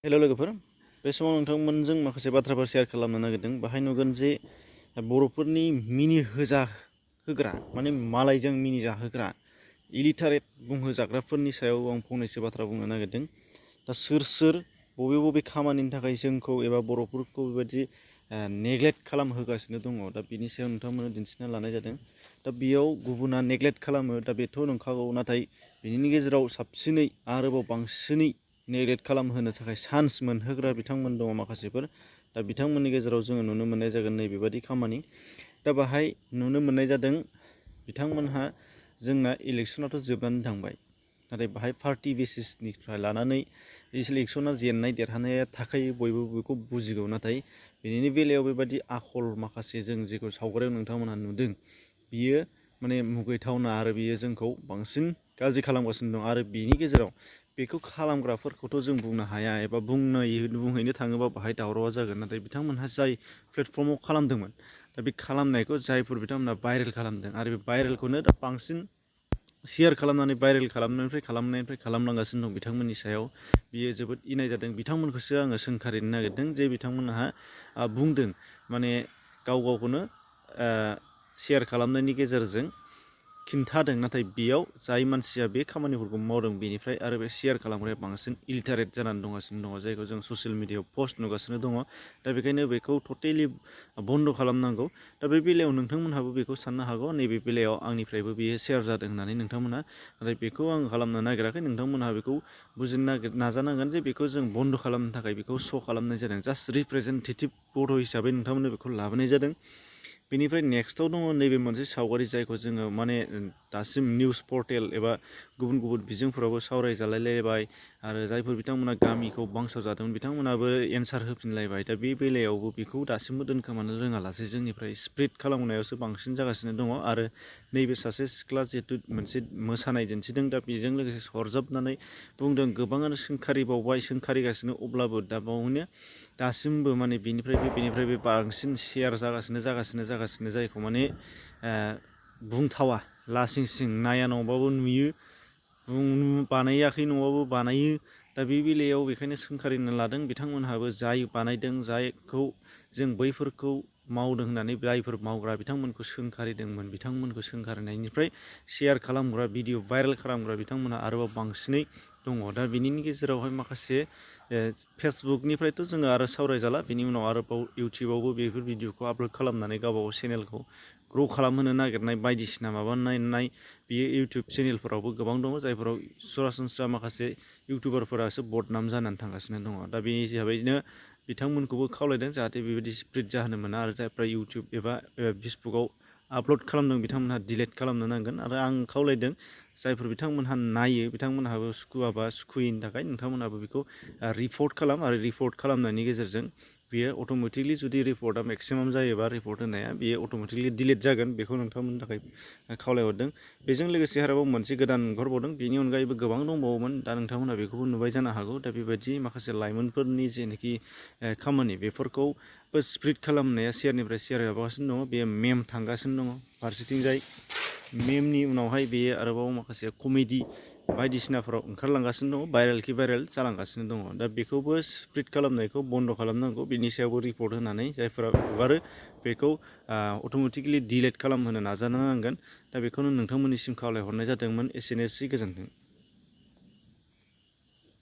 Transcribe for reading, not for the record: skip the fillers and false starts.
हेल' लोगोफोर, बे समाव नोंथांमोनजों माखासे बाथ्राफोर शेयार खालामनो नागिरदों। बाहाय नुगोन जे बर'फोरनि मिनि होग्रा माने मालायजों मिनि जाहोग्रा इलिटारेट बुंहोजाग्राफोरनि सायाव आं फंनैसो बाथ्रा बुंनो नागिरदों। दा सोर बबे बबे खामानिनि थाखाय जोंखौ एबा बर'फोरखौ बेबायदि नेग्लेक्ट खालामहोगासिनो दङ, दा बिनि सायाव नोंथांमोननो दिन्थिना लानाय जादों। दा बेयाव गुबुना नेग्लेक्ट खालामो, दा बेथ' नंखागौ, नाथाय बिनि गेजेराव साबसिनै आरोबाव बांसिनै नेग्लेक्ट खालामहोनो थाखाय चान्स मोनहोग्रा बिथांमोन दङ माखासेफोर। दा बिथांमोननि गेजेराव जोङो नुनो मोननाय जागोन नैबेबादि खामानि। दा बाहाय नुनो मोननाय जादों बिथांमोनहा जोंना इलेक्सनाथ' जोबनानै थांबाय, नाथाय बाहाय पार्टि बेसिसनिफ्राय लानानै इलेक्सना जेननाय देरहानाया थाखायो, बयबो बेखौ बुजिगौ। नाथाय बेनि बेलायाव बेबायदि आखल माखासे जों जेखौ सावगारियाव नोंथांमोनहा नुदों, बियो माने मुगैथावना आरो बियो जोंखौ बांसिन गाज्रि खालामगासिनो दं। आरो बिनि गेजेराव बेखौ खालामग्राफोरखौथ' जों बुंनो हाया एबा बुंहैनो थाङोबा बाहाय दावरावा जागोन। नाथाय बिथांमोनहा जाय प्लेटफर्माव खालामदोंमोन, दा बे खालामनायखौ जायफोर बिथांमोनहा भाइरेल खालामदों आरो बे भाइरेलखौनो दा बांसिन शेयार खालामनानै भाइरेल खालामनायनिफ्राय खालामलांगासिनो दं बिथांमोननि सायाव, बियो जोबोद इनाय जादों। बिथांमोनखौसो आङो सोंखारिनो नागिरदों जे बिथांमोनहा बुंदों माने गावखौनो शेयार खालामनायनि गेजेरजों खिन्थादों, नाथाय बेयाव जाय मानसिया बे खामानिफोरखौ मावदों बेनिफ्राय आरो बे शेयार खालामग्राया बांसिन इलिटारेट जानानै दंगासिनो दङ, जायखौ जों ससियेल मिडियायाव पस्ट नुगासिनो दङ। दा बेखायनो बेखौ टटेलि बन्द' खालामनांगौ। दा बे बेलायाव नोंथांमोनहाबो बेखौ साननो हागौ, नैबे बेलायाव आंनिफ्रायबो बेयो शेयार जादों होननानै नोंथांमोनहा, नाथाय बेखौ आं खालामनो नागिराखै। नोंथांमोनहा बेखौ बुजिनो नाजानांगोन जे बेखौ जों बन्द' खालामनो थाखाय बेखौ श' खालामनाय जादों, जास्ट रिप्रेजेन्टेटिभ बड' हिसाबै नोंथांमोननो बेखौ लाबोनाय जादों। बेनिफ्राय नेक्स्टआव दङ नैबे मोनसे सावगारि, जायखौ जोङो माने दासिम निउस पर्टेल एबा गुबुन गुबुन बिजोंफोरावबो सावरायजालायलायबाय आरो जायफोर बिथांमोना गामिखौ बांसावजादोंमोन बिथांमोनाबो एन्सार होफिनलायबाय। दा बे बेलायावबो बेखौ दासिमबो दोनखोमानो रोङालासे जोंनिफ्राय स्प्रेड खालामनायावसो बांसिन जागासिनो दङ। आरो नैबे सासे सिख्ला जिहेथु मोनसे मोसानाय दिन्थिदों, दा बेजों लोगोसे सरजाबनानै बुंदों, गोबाङानो सोंखारिगासिनो, अब्लाबो दा बावैनो दासिमबो माने बेनिफ्राय बे बांसिन शेयार जागासिनो जायखौ माने बुंथावा, लासिंसिं नाया नङाबाबो नुयो, बानायाखै नङाबाबो बानायो। दा बे बेलायाव बेखायनो सोंखारिनो लादों बिथांमोनहाबो, जाय बानायदों, जायखौ जों बैफोरखौ मावदों होननानै जायफोर मावग्रा बिथांमोनखौ सोंखारिदोंमोन, बिथांमोनखौ सोंखारिनायनिफ्राय शेयार खालामग्रा, भिडिअ भाइरेल खालामग्रा बिथांमोनहा आरोबाव बांसिनै दङ। दा बिनि गेजेरावहाय माखासे फेसबुकनिफ्रायथ' जोङो आरो सावरायजाला, बिनि उनाव आरोबाव इउटुबावबो बेफोर भिडिअखौ आपल'ड खालामनानै गावबागाव चेनेलखौ ग्र' खालामहोनो नागिरनाय बायदिसिना माबानाय बियो इउटुब चेनेलफोरावबो गोबां दङ, जायफोराव सरासनस्रा माखासे इउटुबारफोरासो बदनाम जानानै थांगासिनो दङ। दा बे हिसाबैनो बिथांमोनखौबो खावलायदों जाहाथे बेबायदि स्प्रेड जाहोनो मोना, आरो जायफ्रा इउटुब एबा फेसबुकाव आपल'ड खालामदों बिथांमोनहा डिलिट खालामनो नांगोन। आरो आं खावलायदों जायफोर बिथांमोनहा नायो, बिथांमोनहाबो सुखुयैनि थाखाय नोंथांमोनहाबो बेखौ रिपर्ट खालाम, आरो रिपर्ट खालामनायनि गेजेरजों बेयो अट'मेटिकलि, जुदि रिपर्टआ मेक्सिमाम जायोबा रिपर्ट होनाया, बेयो अट'मेटिकलि डिलिट जागोन। बेखौ नोंथांमोननि थाखाय खावलायहरदों। बेजों लोगोसे आरोबाव मोनसे गोदान ओंखारबावदों, बेनि अनगायैबो गोबां दंबावोमोन। दा नोंथांमोनहा बेखौबो नुबाय जानो हागौ। दा बेबायदि माखासे लाइमोनफोरनि जेनाखि खामानि, बेफोरखौबो स्प्रेड खालामनाया शेयारनिफ्राय शेयार जागासिनो दङ। बेयो मेम थांगासिनो दङ फारसेथिंजाय, मेमनि उनावहाय बेयो आरोबाव माखासे कमेडि बायदिसिनाफोराव ओंखारलांगासिनो दङ, भाइरेल जालांगासिनो दङ। दा बेखौबो स्प्रेड खालामनायखौ बन्द' खालामनांगौ। बिनि सायावबो रिपर्ट होनानै जायफोरा हगारो बेखौ अट'मेटिकलि डिलिट खालामहोनो नाजानो नांगोन। दा बेखौनो नोंथांमोननिसिम खावलायहरनाय जादोंमोन। एसेनोसै, गोजोन्थों।